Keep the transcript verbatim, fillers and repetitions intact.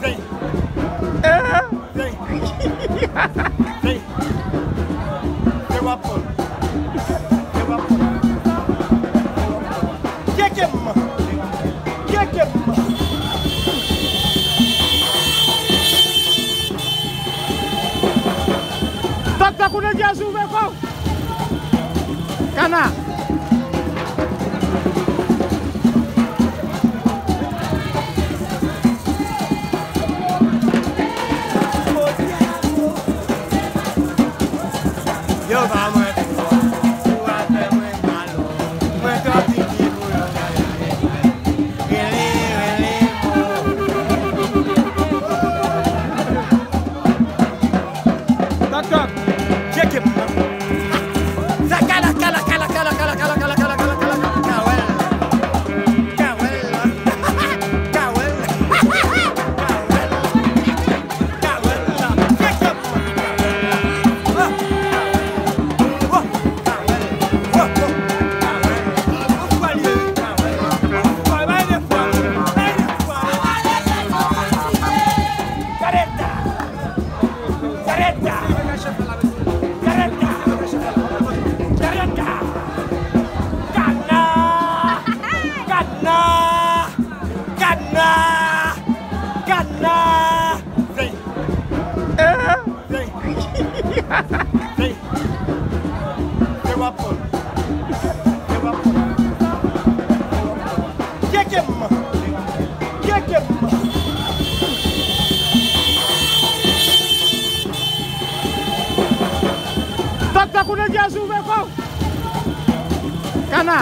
Vin. Eh? Vin. Vin. Vin w ap konn. Vin w ap konn. Keke m. Keke m. Tòk tòk ou nan dyaz ouvè kò w. Kana. Yo pa mwen twò, ou a fè mwen mal, mwen twò piti pou yo gade. Rele, rele, mo. Tòk, tòk. Tcheke m. Sa kala, kala, kala. Kawèl. Kawèl. Kawèl. Kawèl. Kawèl. Tcheke m. Gade sa. Gade sa! Gade sa! Gade sa! Kana! Kana! Kana! Kana! Vin! Vin! Vin! Vin w ap konn. Vin w ap konn. Tcheke m. Tcheke m. Tòk tòk ou nan dyaz ouvè kò w. Kana.